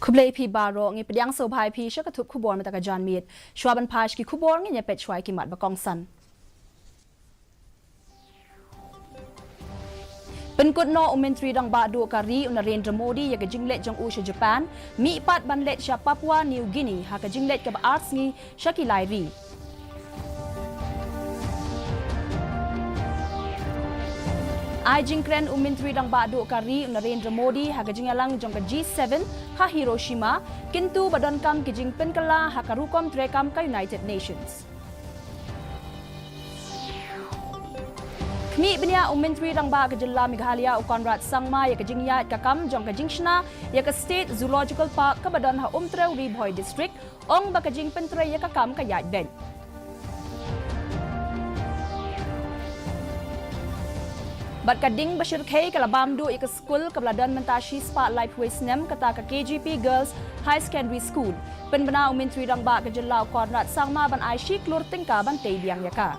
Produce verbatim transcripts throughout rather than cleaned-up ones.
Khublei phi baroh, ngi pdiang sngewbha ïa phi sha ka thup khubor mynta ka janmiet. Shuwa ban pule sha ki khubor, ngin ïa peit shuwa ïa ki mat ba kongsan. Pynkut noh u Myntri Rangbah Duh ka ri u Narendra Modi ïa ka jingleit jong u sha Japan, mih pat ban leit sha Papua New Guinea ha ka jingleit kaba ar sngi sha ki lai ri. Ai jingkren u Myntri Rangbah Duh ka ri u Narendra Modi ha ka jingïalang jong ka G seven ha Hiroshima, kyntu ba donkam ki jingpynkylla ha ka rukom treikam ka United Nations. Khmih bniah u Myntri Rangbah ka jylla Meghalaya u Conrad Sangma ïa ka jingïaid ka kam jong ka jingshna ïa ka State Zoological Park kaba don ha Umtrew Ri Bhoi District, ong ba ka jingpyntrei ïa ka kam ka ïaid beit. Bad ka ding ba shyrkhei ka la bam duh ïa ka skul kaba la don mynta shispah laiphew snem, kata ka K G P Girls High Secondary School. Pynbna u Myntri Rangbah ka jylla u Conrad Sangma ban ai shi klur tyngka ban tei biang ïa ka.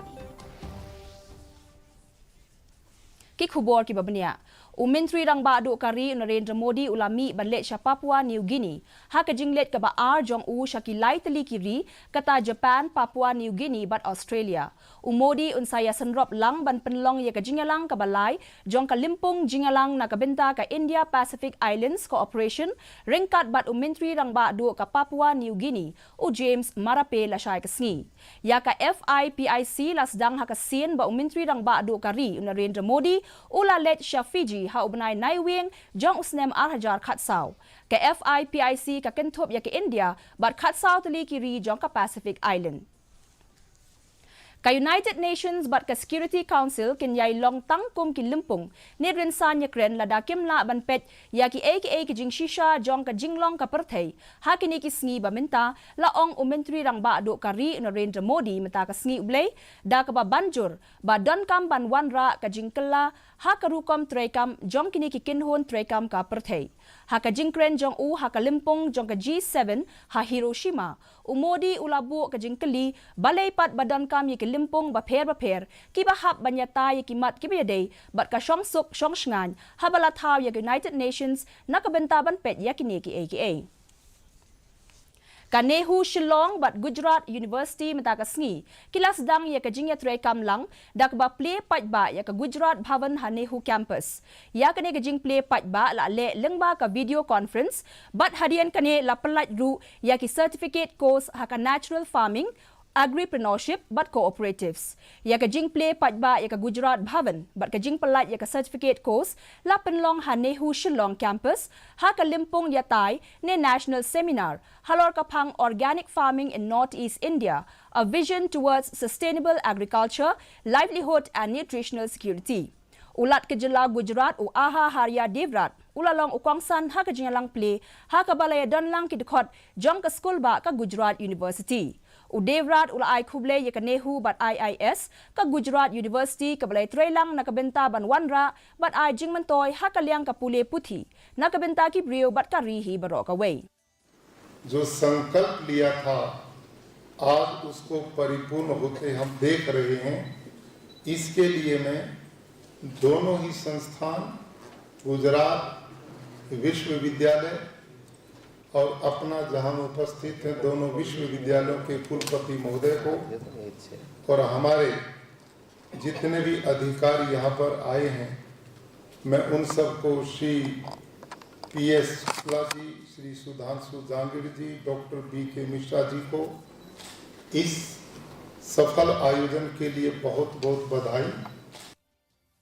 Ki khubor kiba bniah. U Myntri Rangbah Duh ka ri u Narendra Modi u la mih ban leit sha Papua New Guinea ha ka jingleit kaba ar jong u sha ki lai tylli ki ri, kata Japan, Papua New Guinea bad Australia. U Modi un sa ïa synrop lang ban pynlong ïa ka jingïalang kaba lai jong ka lympung jingïalang na ka bynta ka India Pacific Islands Cooperation ryngkat bad u Myntri Rangbah Duh ka Papua New Guinea, u James Marape, lashai ka sngi. Ïa ka F I P I C la sdang ha ka sien ba u Myntri Rangbah Duh ka ri u Narendra Modi u la leit sha Fiji ha u bnai Naiwieng jong u snem ar hajar khatsaw. Ka F I P I C ka kynthup ïa ka India bad khatsaw tylli ki ri jong ka Pacific Island. Ka United Nations bad ka Security Council kin ïai long tang kum ki lympung ne rynsan ïakren lada kim lah ban peit ïa kiei kiei ki jingshisha jong ka jinglong ka pyrthei ha kine ki sngi ba mynta, la ong u Myntri Rangbah Duh ka ri u Narendra Modi mynta ka sngi U Blei, da kaba ban jur ba donkam ban wanrah ka jingkylla ha ka rukom treikam jong kine ki kynhun treikam ka pyrthei. Ha ka jingkren jong u ha ka lympung jong ka G seven ha Hiroshima, u Modi u la buh ka jingkylli balei pat ba donkam ïa ki lympung bapher bapher kiba hap ban ïatai ïa ki mat kiba ïadei bad ka shongsuk shongshngaiñ, haba la thaw ïa ka United Nations na ka bynta ban peit ïa kine kiei kiei. Ka NEHU Shillong bad Gujarat University mynta ka sngi ki la sdang ïa ka jingïatreikam lang da kaba plie paidbah ïa ka Gujarat Bhavan ha NEHU Campus. Ïa kane ka jingplie paidbah la leh lyngba ka video conference, bad hadien kane la pyllait ruh ïa ki certificate course ha ka natural farming, agripreneurship bad cooperatives. Ïa ka jingplie paidbah ïa ka Gujarat Bhavan bad ka jingpyllait ïa ka certificate course la pynlong ha NEHU Shillong Campus ha ka lympung ïatai ne National Seminar halor ka phang Organic Farming in North East India, a Vision Towards Sustainable Agriculture, Livelihood and Nutritional Security. U Lat ka jylla Gujarat u Aha Hariya Devrat u la long u kongsan ha ka jingïalang plie ha kaba la ïadon lang ki dkhot jong ka skulbah ka Gujarat University. U Devrat u la ai khublei ïa ka NEHU bad I I S, ka Gujarat University kaba la ïatreilang na ka bynta ban wanrah bad ai jingmyntoi ha ka liang ka pule puthi na ka bynta ki briew bad ka ri hi baroh kawei. जो संकल्प लिया था, आज उसको परिपूर्ण होते हम देख रहे हैं। इसके लिए मैं दोनों ही संस्थान, गुजरात विश्वविद्यालय और अपना जहां उपस्थित हैं, दोनों विश्वविद्यालयों के कुलपति महोदय को और हमारे जितने भी अधिकारी यहाँ पर आए हैं, मैं उन सबको श्री पी एस शुक्ला जी, श्री सुधांशु जांगिड़ जी, डॉक्टर बी के मिश्रा जी को इस सफल आयोजन के लिए बहुत बहुत बधाई।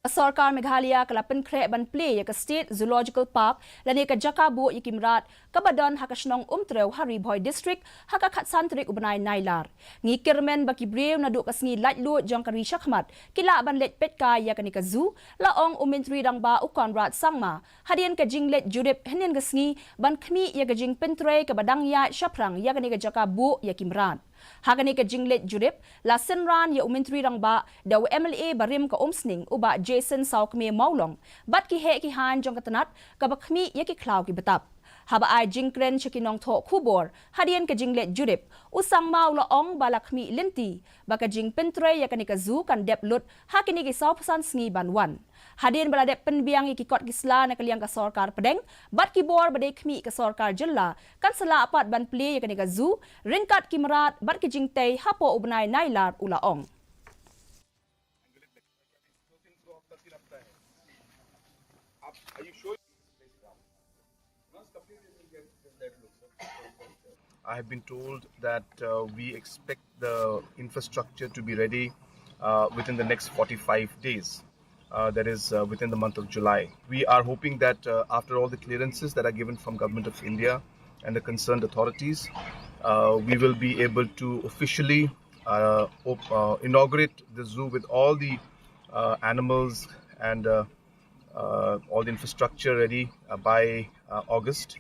Ka sorkar Meghalaya ka la pynkhreh ban plie ïa ka State Zoological Park lane ka jaka buh ïa ki mrad kaba don ha ka shnong Umtrew ha Ri Bhoi District ha ka khatsan tarik u bnai Nailar. Ngi kyrmen ba ki briew naduh ka sngi laitluid jong ka ri shakhmat ki lah ban leit peit kai ïa kane ka zoo, la ong u Myntri Rangbah u Conrad Sangma hadien ka jingleit jurip hynnin ka sngi ban khmih ïa ka jingpyntrei kaba dang ïaid shaphrang ïa kane ka jaka buh ïa ki mrad. Ha kane ka jingleit jurip la synran ïa u Myntri Rangbah da u M L A barim ka Umsning u Bah Jason Sawkmie Mawlong bad ki heh ki haiñ jong ka tnat kaba khmih ïa ki khlaw ki btap. Haba ai jingkren sha ki nongthoh khubor hadien ka jingleit jurip, u Sangma u la ong ba la khmih lynti ba ka jingpyntrei ïa kane ka zoo kan dep lut ha kine ki sawphew san sngi ban wan. Hadien ba la dep pynbiang ïa ki kot ki sla na ka liang ka sorkar pdeng bad ki bor ba dei khmih ka sorkar jylla, kan sa lah pat ban plie ïa kane ka zoo ryngkat ki mrad bad ki jingtei hapoh u bnai Nailar, u la ong. I have been told that uh, we expect the infrastructure to be ready uh, within the next forty-five days. Uh, that is uh, within the month of July. We are hoping that uh, after all the clearances that are given from Government of India and the concerned authorities, uh, we will be able to officially uh, op- uh, inaugurate the zoo with all the uh, animals and uh, uh, all the infrastructure ready uh, by uh, August.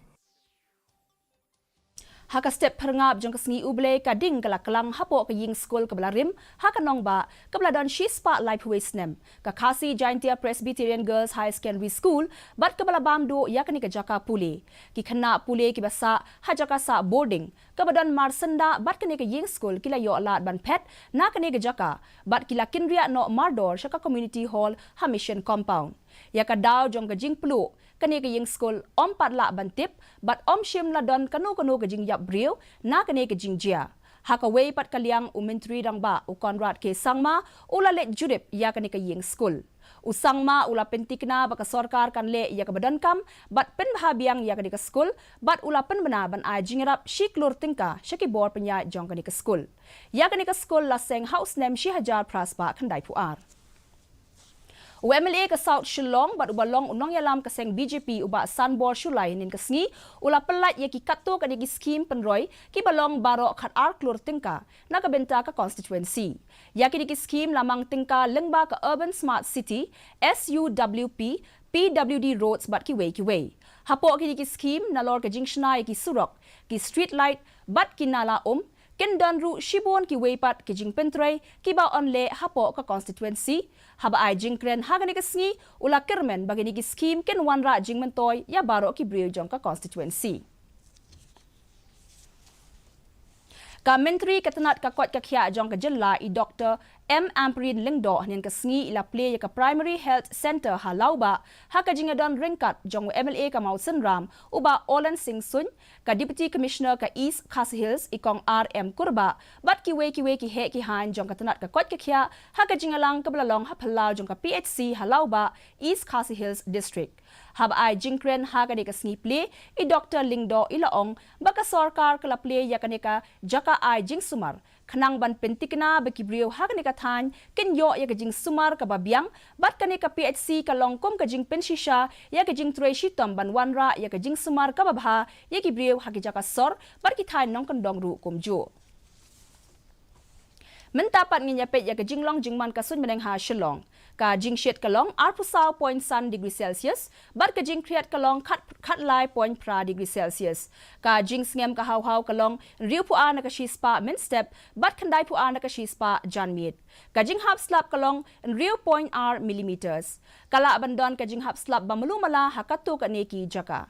Ha ka step pyrngap jong ka sngi U Blei, ka ding ka la klang hapoh ka ïing skul kaba la rim ha ka nongbah kaba la don shispah laiphew wei snem, ka Khasi Jaintia Presbyterian Girls Higher Secondary School, bad kaba la bam duh ïa kane ka jaka pule. Ki khynnah pule kiba sah ha jaka sah boarding kaba don marsyndah bad kane ka ïing skul ki la ïoh lad ban phet na kane ka jaka bad ki la kynriah noh mardor sha ka community hall ha Mission Compound. Ïa ka daw jong ka jingpluh kane ka ïing skul ym pat lah ban tip bad ym shym la don kano kano ka jingïap briew na kane ka jingjia. Ha kawei pat ka liang, u Myntri Rangbah u Conrad K Sangma u la leit jurip ïa kane ka ïing skul. U Sangma u la pyntikna ba ka sorkar kan leh ïa kaba donkam bad pynbha biang ïa kane ka skul, bad u la pynbna ban ai jingïarap shi klur tyngka sha ki bor pynïaid jong kane ka skul. Ïa kane ka skul la seng ha u snem shi hajar phra spah khyndai phew ar. U MLA ka South Shillong bad uba long u nongïalam ka seng BJP u Bah Sanbor Shullai hynnin ka sngi u la pyllait ïa ki katto katne ki skhim pynroi kiba long baroh khatar klur tyngka na ka bynta ka constituency. Ïa kine ki skhim la mang tyngka lyngba ka Urban Smart City, SUWP, PWD roads bad kiwei kiwei. Hapoh kine ki skhim, nalor ka jingshna ïa ki surok, ki street light bad ki nala um, kin don ruh shibun kiwei pat ki jingpyntrei kiba yn leh hapoh ka constituency. Haba ai jingkren ha kane ka sngi, u la kyrmen ba kine ki skhim kin wanrah jingmyntoi ïa baroh ki briew jong ka constituency. Ka Myntri ka tnat ka koit ka khiah jong ka jylla, i Doktor M Ampareen Lyngdoh, hynnin ka sngi i la plie ïa ka Primary Health Centre ha Lawbah ha ka jingïadon ryngkat jong u MLA ka Mawsynram u Bah Olen Singh Suin, ka Deputy Commissioner ka East Khasi Hills i Kong R M Kurbah bad kiwei kiwei ki heh ki haiñ jong ka tnat ka koit ka khiah ha ka jingïalang kaba la long ha phyllaw jong ka PHC ha Lawbah, East Khasi Hills District. Haba ai jingkren ha kane ka sngi plie, i Doktor Lyngdoh i la ong ba ka sorkar ka la plie ïa kane ka jaka ai jingsumar khnang ban pyntikna ba ki briew ha kane ka thaiñ kin ïoh ïa ka jingsumar kaba biang, bad kane ka PHC ka long kum ka jingpynshisha ïa ka jingtrei shitom ban wanrah ïa ka jingsumar kaba bha ïa ki briew ha ki jaka sor bad ki thaiñ nongkyndong ruh kumjuh. Mynta pat ngin ïa peit ïa ka jinglong jingman ka suiñ bneng ha Shillong. Ka jingshit ka long arphew saw point san degree Celsius, bad ka jingkhriat ka long khat, khatlai point phra degree Celsius. Ka jingsngem ka haw haw ka long hynriewphew ar na ka shispah mynstep, bad khyndaiphew ar na ka shispah janmiet. Ka jinghap slap ka long hynriew point ar millimeters. Ka lah ban don ka jinghap slap ba malu mala ha katto katne ki jaka.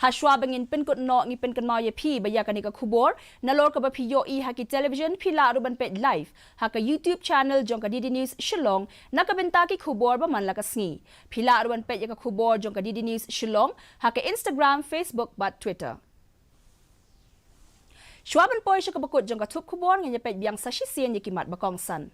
Hashwa ba ngin pynkut noh, ngi pynkynmaw ïa phi ba ïa kane ka khubor nalor kaba phi ïohi ha ki television, phi lah ruh ban peit live ha ka YouTube channel jong ka DD News Shillong na ka bynta ki khubor ba man la ka sngi. Phi lah ruh ban peit ïa ka khubor jong ka DD News Shillong ha ka Instagram, Facebook bad Twitter. Shuwa ban poi sha kaba kut jong ka thup khubor, ngin ïa peit biang sa shisien ïa ki mat ba kongsan.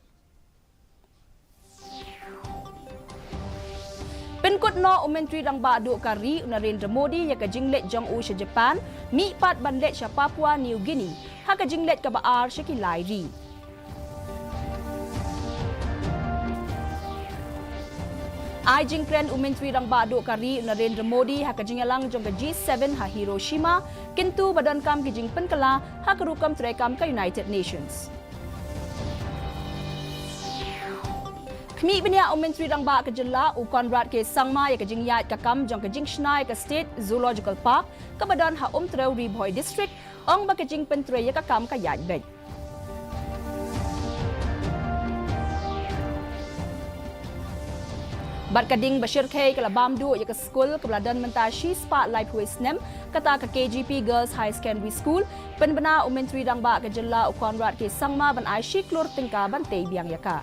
Pynkut noh u Myntri Rangbah Duh ka ri u Narendra Modi ïa ka jingleit jong u sha Japan, mih pat ban leit sha Papua New Guinea ha ka jingleit kaba ar sha ki lai ri. Ai jingkren u Myntri Rangbah Duh ka ri u Narendra Modi ha ka jingïalang jong ka G seven ha Hiroshima, kyntu ba donkam ki jingpynkylla ha ka rukom treikam ka United Nations. Khmih bniah u Myntri Rangbah ka jylla u Conrad K Sangma ïa ka jingïaid ka kam jong ka jingshna ïa ka State Zoological Park kaba don ha Umtrew, Ri Bhoi District, ong ba ka jingpyntrei ïa ka kam ka ïaid beit. Bad ka ding ba shyrkhei ka la bam duh ïa ka skul kaba la don mynta shispah laiphew snem, kata ka K G P Girls Higher Secondary School. Pynbna u Myntri Rangbah ka jylla u Conrad K Sangma ban ai shi klur tyngka ban tei biang ïa ka.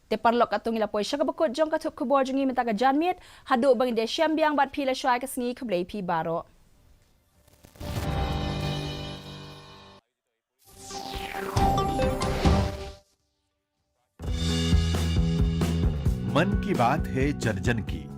Te paralok, katto ngi la poi sha kaba kut jong ka thup khubor jong ngi mynta ka janmiet. Haduh ba ngin ïashem biang bad phi la shwa ka sngi, khublei phi baroh. मन की बात है जन जन की।